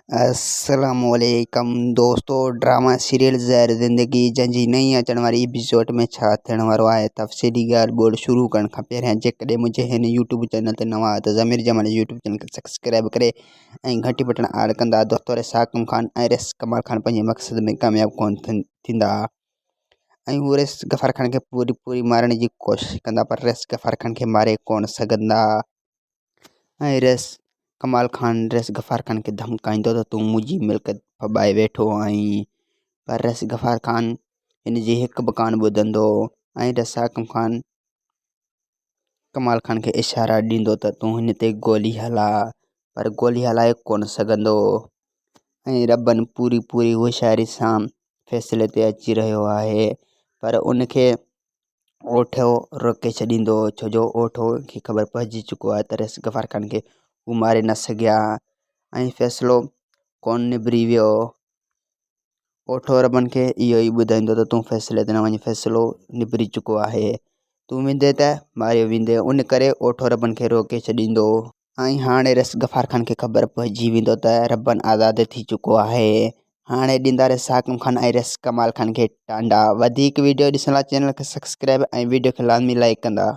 السلام عليڪم دوستو ڊراما سيريل زهر زندگي جنهن جي نئين اچڻ واري ايپيسوڊ ۾ ڇا ٿيڻ وارو آهي تفصيلي ڳالهه ٻولهه شروع ڪرڻ کان پهريان جيڪڏهن منهنجي هن يوٽيوب چينل تي نوان آهيو ته ضمير جمالي يوٽيوب چينل کي سبسڪرائب ڪري ۽ گهنٽي بٽڻ آل ڪندا دوستو رساڪم خان ۽ رس ڪمال خان پنهنجي مقصد ۾ ڪامياب ڪون ٿيندا ۽ هو رس غفار خان کي پوري پوري مارڻ جي ڪوشش ڪندا پر رس غفار خان کي ماري ڪون سگهندا ۽ رئيس ڪمال خان رئيس غفار خان کي ڌمڪائيندو ته تون منهنجي ملڪيت ڦٻائي ويٺو آهين پر رئيس غفار خان هن جي هڪ به ڪانه ٻڌندو ۽ رئيس حاڪم خان ڪمال خان کي اشارا ڏيندو ته تون هن تي گولي هلاء پر گولي هلائي ڪونه سگهندو ۽ ربن پوري پوري هوشياري سان فيصلي تي اچي رهيو آهي پر ان کي اوٺو روڪي ڇڏيندو هو ڇو جو اوٺو کي خبر پئجي چڪو آهي ته رئيس غفار خان کي هو ماري نه سگهيا ۽ فيصلو ڪونه نبري ويو. اوٺو عربن کي اهو ئي ٻڌائيندو ته تون فيصلي تي نه وڃ فيصلو نبري چڪو آهي تون ويندين ته ماريو ويندين ان ڪري اوٺو عربن کي روڪي ڇڏيندو. ۽ هاڻي رئيس غفار خان کي خبر پئجي ويندو ته ربن آزاد ٿي چڪو آهي هاڻي ڏيندا رئيس حاڪم خان ۽ رئيس ڪمال خان کي ٽانڊا وڌيڪ ويڊيو ڏسڻ لاء چينل کي سبسڪرائب ۽ ويڊيو کي لازمي لائيڪ ڪندا.